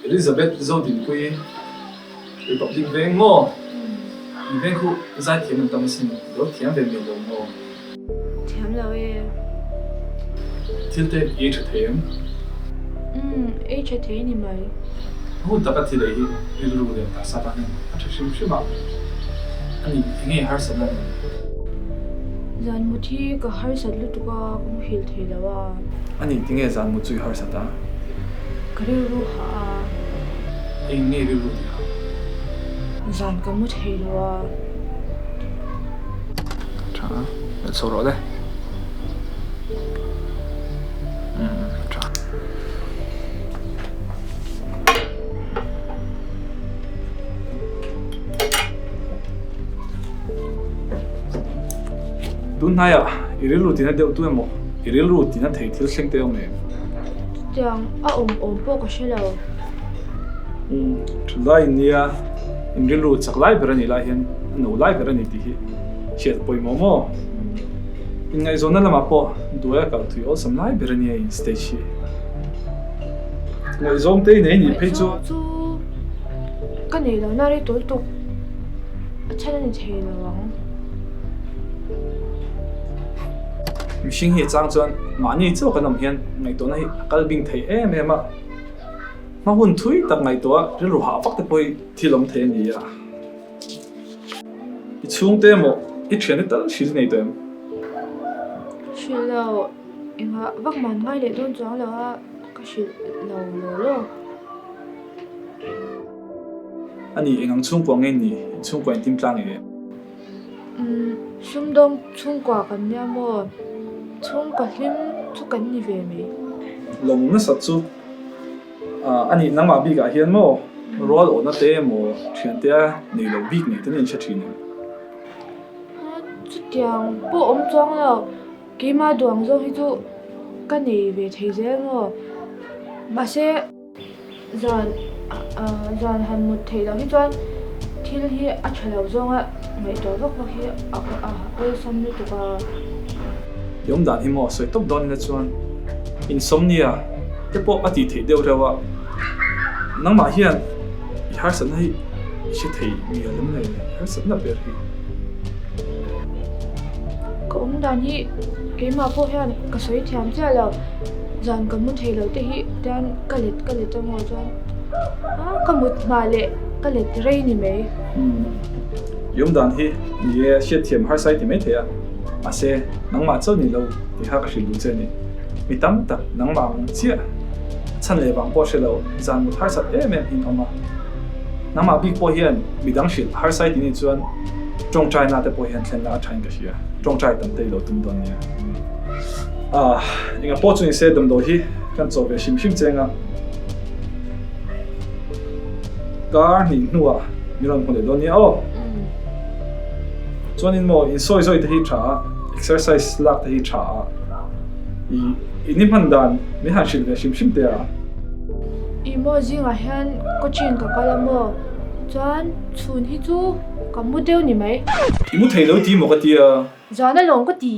Elizabeth Zodinpuii Republic veng maw? In veng khu zaithiam an tam asin, lo thiam ve mai lo maw? Thiam lo e. Thil te i ei tha thei em? Umm, ei tha thei ni mai. Hun taka thil ei hi rilru leh taksa tan hian a tha hrim hrim a, a ni eng nge harsatna ni? Zan mut hi ka harsat lutuk a, ka muhil thei lo a. A ni, tinge zan mut chu i harsat a? Ka rilru hah a. Eng nge rilru tih hah? Zan ka mu thei lo a. Tha, melh chho rawh le. Umm, tha. Tun hnaiah i rilru tina deuh tu emaw, i rilru tina thei thil thleng te awm em? Chutiang a awm awm pawh ka hre lo. Umm, tha lai nia in rilru chak lai ber a nih lai hian a no lai ber a ni tih hi hriat a pawimawh maw? Inngaihzawnna lamah pawh duai a kal thui awlsam lai ber a nia in stage hi. Ngaihzawng te i nei nih phei chu. Ngaihzawng chu ka nei lo na rei tawl tuk a chhan a ni thei lo ang. Mihring hi a chang chuan mahni chauh kan awm hian ngaihtuahna hi a kal bing thei em em a. Hma hun thui tak ngaihtuah rilru hah vak te pawh hi thil awm thei a ni a. I chhungte emaw i thiante tal hrilh nei tawh em? Hrilh lo, engah vak man ngai leh dawn chuang lo a, ka hrilh lo law law. A ni, eng ang chhungkua nge ni? In chhungkua in tim tlang em? Umm, sumdawng chhungkua kan nia maw? Chhungkua hlim chu kan ni ve mai. Lawm nasat chu A nih nangmah bikah hian maw rual awhna te emaw thiante a nei lo bik nei te nen hre thin em? Chutiang pawh awm chuang lo, keimah duang zawk hi chu ka nei ve thei zel maw? Mahse zan zan han mut theih loh hi chuan thil hi a tha lo zawnga ngaihtuah vak vak hi a awlsam lutuk a. I awm dan hi maw sawi tawp dawn ila chuan insomnia te pawh a tih theih deuh reuh a, nangmah hian i harsatna hi i hre thei mial em le, i harsatna ber hi. Ka awm dan hi keimah pawh hian ka sawi thiam chiah lo, zan ka mu thei lo te hi tian ka let ka let amaw chuan ka mut hma leh ka let rei ni mai. I awm dan hi ni e, hriatthiam harsa i ti mai thei a. Mahse, nangmah chauh ni lo tih kha ka hrilh duh che a ni. Mi tam tak nangmah ang chiah a chhan leh vang pawh hre lo, zan mut harsat em em hin awm a. Nangmah bik pawh hian mi dang hrilh harsai ti ni chuan tawngtai na te pawh hian thlen la a thain ka hria. Tawngtai tam te i lo tum dawn nia. Ah, enga pawh chu ni se damdawi hi kan chaw ve hrim hrim cheng a. Kar hnih hnuah min rawn hmu leh dawn nia aw. Chuanin maw insawi zawi te hi tha a, exercise lak te hi tha a, i i ni hman dan min han hrilh ve hrim hrim teh a. I maw zingah hian coaching ka kal a maw? Chuan chhun hi chu ka mu deuh ni mai. I mu thei lo ti maw ka tia? Zan alawm ka ti.